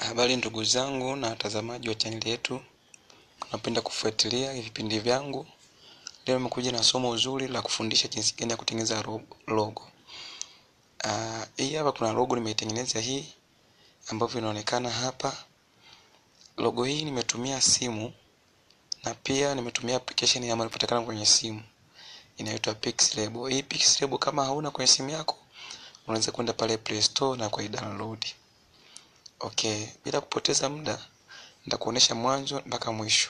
Habari ndugu zangu na watazamaji wa chaneli yetu, napenda kufuatilia vipindi vyangu. Leo nimekuja na somo zuri la kufundisha jinsi gani ya kutengeneza logo. Hii hapa kuna logo nimeitengeneza hii ambavyo inaonekana hapa. Logo hii nimetumia simu na pia nimetumia application ambayo inapatikana kwenye simu inaitwa Pixelable. Hii Pixelable kama hauna kwenye simu yako unaweza kwenda pale Play Store na kuidownload. Okay, bila kupoteza muda nitakuonesha mwanzo mpaka mwisho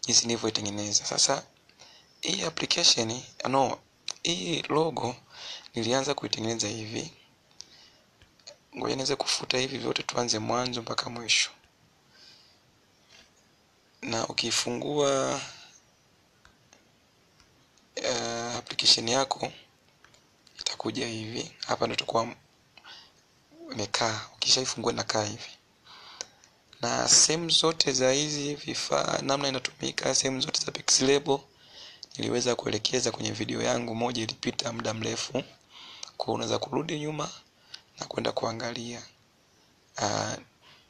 jinsi nilivyoitengeneza. Sasa hii application, hii logo nilianza kuitengeneza hivi. Ngoja niweze kufuta hivi vyote tuanze mwanzo mpaka mwisho. Na ukifungua application yako itakuja hivi. Hapa ndio tutakuwa imekaa. Ukishaifungua inakaa hivi. Na sehemu zote za hizi vifaa namna inatumika, sehemu zote za Pixelable niliweza kuelekeza kwenye video yangu moja ilipita muda mrefu. Kwa unaweza kurudi nyuma na kwenda kuangalia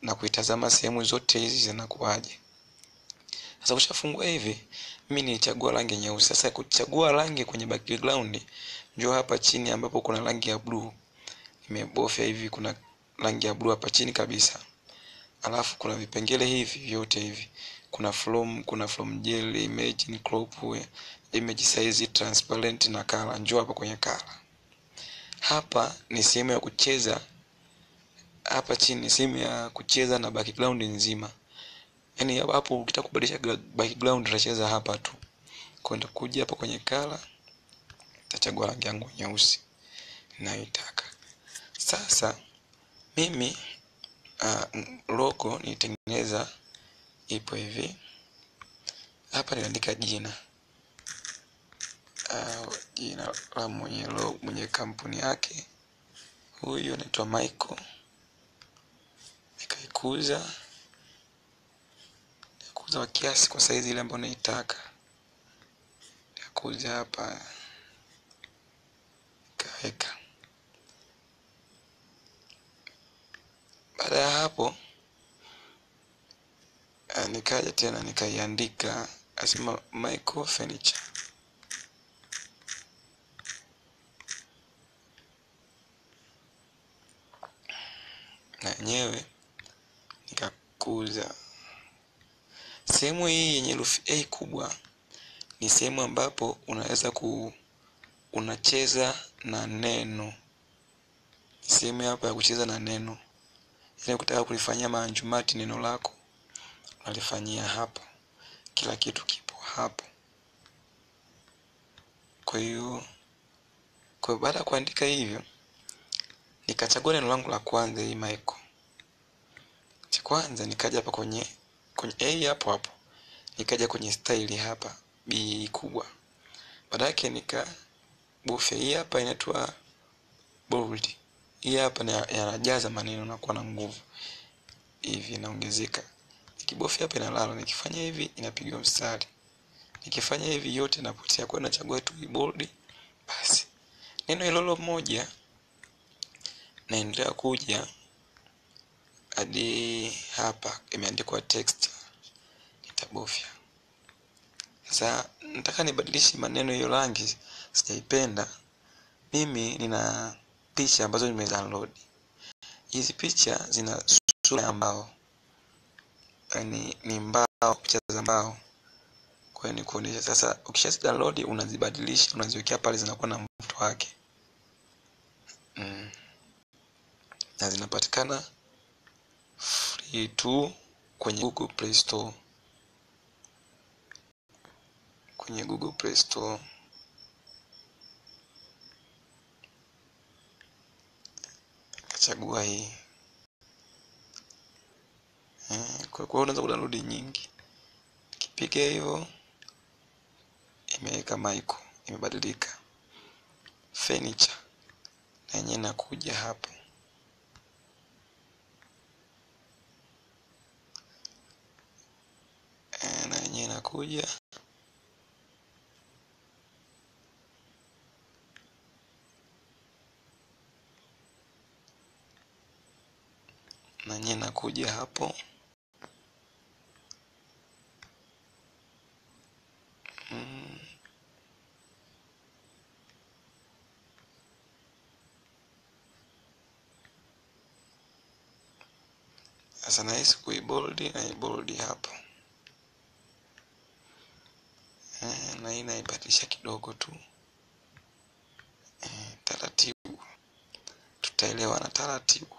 na kuitazama sehemu zote hizi zinakuaje. Sasa ukishafungua hivi, mimi nilichagua rangi nyeusi. Sasa kuchagua rangi kwenye background, njoo hapa chini ambapo kuna rangi ya blue. Nimebofya hivi, kuna rangi ya blue hapa chini kabisa. Alafu kuna vipengele hivi vyote hivi. Kuna from, kuna from gel, image, crop, image size, transparent na color. Njoo hapa kwenye color. Hapa ni sehemu ya kucheza. Hapa chini ni sehemu ya kucheza na background nzima. Yaani hapo ukitaka kubadilisha background utacheza hapa tu. Kwa hiyo nitakuja hapa kwenye color, nitachagua rangi yangu nyeusi ninayoitaka. Sasa mimi logo nilitengeneza ipo hivi. Hapa niliandika jina. Jina la mwenye logo, mwenye kampuni yake. Huyu anaitwa Michael. Nikaikuza. Nikakuza kwa kiasi kwa size ile ambayo naitaka. Nikakuza hapa. Nikaweka. Baada ya hapo nikaja tena nikaiandika asema Michael Furniture. Na yenyewe nikakuza. Sehemu hii yenye herufi A kubwa ni sehemu ambapo unaweza unacheza na neno. Sehemu hapa ya kucheza na neno. Yaani ukitaka kulifanyia maanjumati neno lako unalifanyia hapo. Kila kitu kipo hapo. Kwa hiyo baada ya kuandika hivyo nikachagua neno langu la kwanza hii Michael. Cha kwanza nikaja hapa kwenye A hapo hapo. Nikaja kwenye style hapa B kubwa. Baada yake nikabofya hii hapa inaitwa bold. Hii hapa ni yanajaza maneno na kuwa na nguvu. Hivi inaongezeka. Nikibofya hapa inalala, nikifanya hivi inapiga mstari. Nikifanya hivi yote inapotea. Kwa hiyo nachagua tu bold basi. Neno hilo moja naendelea kuja hadi hapa imeandikwa text. Nitabofya. Sasa nataka nibadilishe maneno hiyo rangi sijaipenda. Mimi nina picha ambazo nimedownload. Hizi picha zina sura ya mbao. Yaani ni mbao, picha za mbao. Kwa hiyo nikuonyesha sasa ukisha download unazibadilisha, unaziwekea pale zinakuwa na mvuto wake. Na zinapatikana free tu kwenye Google Play Store. Kwenye Google Play Store. Chagua hii. Kwa hiyo unaweza kudownload nyingi. Nikipiga hivyo imeweka Michael, imebadilika. Furniture na yenyewe inakuja hapo. Na yenyewe inakuja. Na nye nakuja hapo. Sasa nahisi kuibold na ibold hapo. Na hii naibadilisha kidogo tu. Taratibu. Tutaelewana taratibu.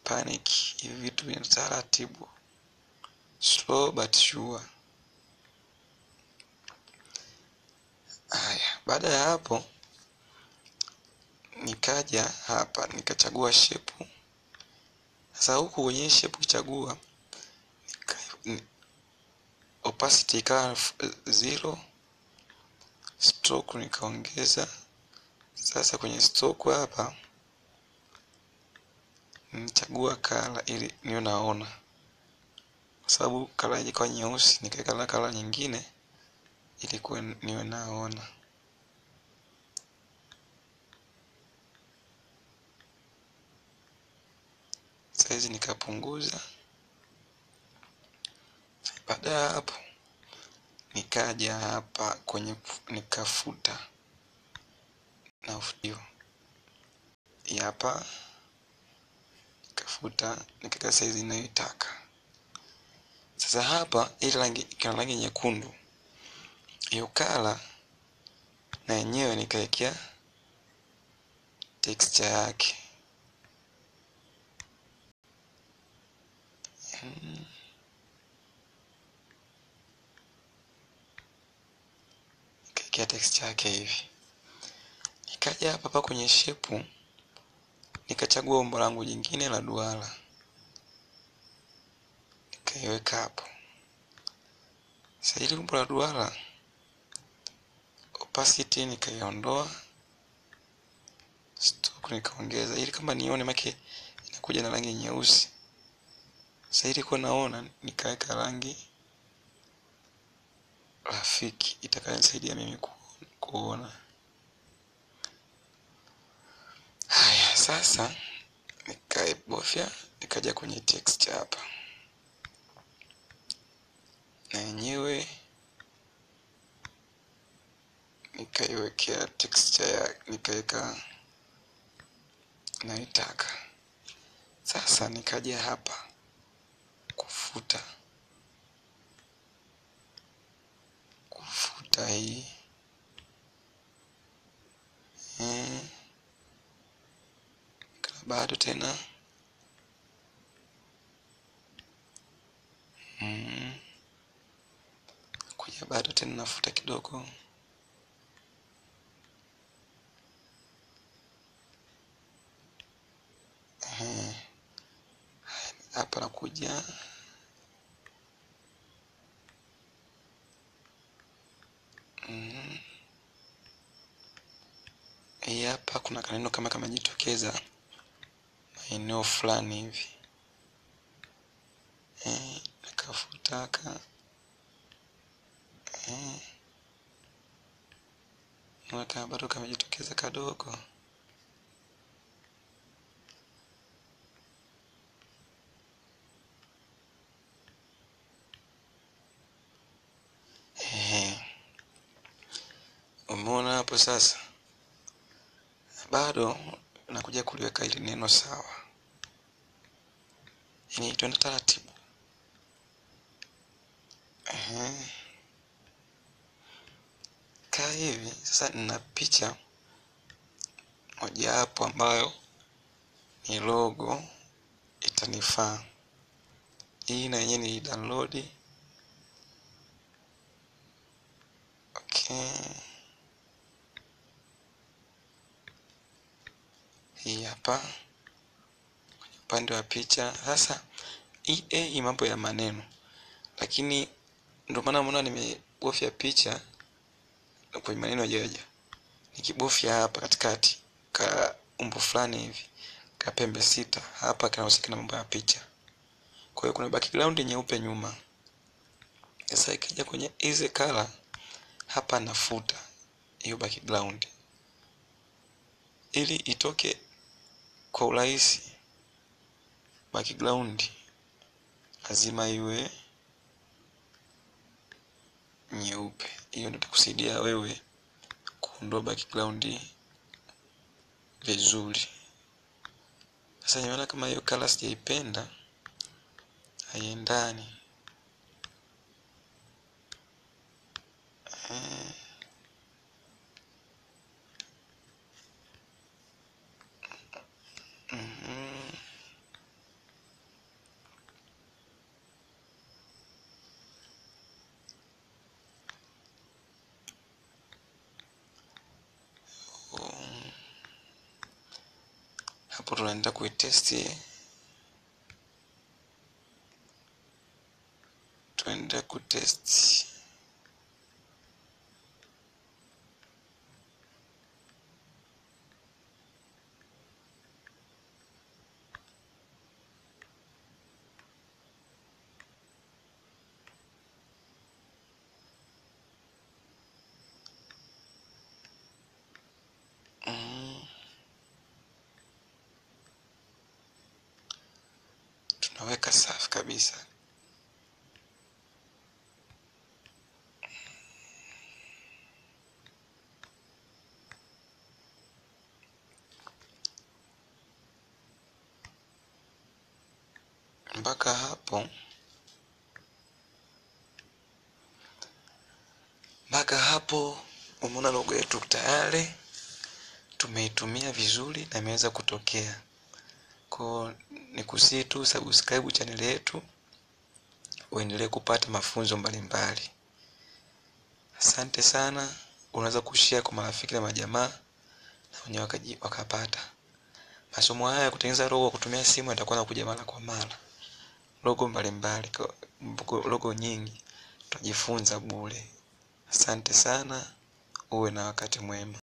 Panic, hivi vitu ni taratibu. Slow but sure. Haya, baada ya hapo nikaja hapa nikachagua shape. Sasa huku kwenye shape ukichagua opacity ikawa 0, stroke nikaongeza. Sasa kwenye stroke hapa nichagua color ili niwe naona, kwa sababu color ilikuwa nyeusi nikaweka color nyingine ili niwe naona. Size nikapunguza. Baada ya hapo nikaja hapa kwenye nikafuta na ufutio hapa, nikafuta nikaweka size ninayotaka. Sasa hapa ile rangi ina rangi nyekundu, hiyo color na yenyewe nikawekea texture yake. Nikawekea texture yake hivi. Nikaja hapa hapa kwenye shape nikachagua umbo langu jingine la duara nikaiweka hapo. Sasa hili umbo la duara opacity nikaiondoa, stroke nikaongeza ili kama nione, make inakuja na rangi nyeusi. Sasa ili kwa naona nikaweka rangi rafiki itakayonisaidia mimi kuona. Haya, sasa nikaibofya nikaja kwenye text hapa, na yenyewe nikaiwekea texture ya nikaweka naitaka. Sasa nikaja hapa kufuta hii bado tena kuja bado tena nafuta kidogo. Hapa nakuja hapa kuna kaneno kama kamejitokeza maeneo fulani hivi, nikafutaka kama bado kamejitokeza kadogo. Umeona hapo sasa, bado nakuja kuliweka ili neno sawa. Yaani tuende taratibu. Kaa hivi sasa, nina picha moja hapo ambayo ni logo itanifaa. Hii na yenyewe ni download. Okay. Hii hapa kwenye upande wa picha. Sasa hii mambo ya maneno, lakini ndio maana unaona nimebofya picha kwenye maneno hajaja. Nikibofya hapa katikati ka umbo fulani hivi ka pembe sita hapa kinahusika na mambo ya picha. Kwa hiyo kuna background nyeupe nyuma. Sasa ikija kwenye easy color hapa nafuta hiyo background ili itoke kwa urahisi. Background lazima iwe nyeupe. Hiyo ndio itakusaidia wewe kuondoa background vizuri. Sasa nimeona kama hiyo color sijaipenda, haiendani. Hapo tunaenda kuitesti, tuende kutesti. Tunaweka safi kabisa. Mpaka hapo, mpaka hapo umeona logo yetu tayari tumeitumia vizuri na imeweza kutokea. Kwa nikusihi tu subscribe channel yetu uendelee kupata mafunzo mbalimbali. Asante sana. Unaweza kushare kwa marafiki na majamaa na wenyewe wakapata. Masomo haya ya kutengeneza logo kutumia simu yatakuwa yanakuja mara kwa mara. Logo mbalimbali, logo nyingi tutajifunza bure. Asante sana, uwe na wakati mwema.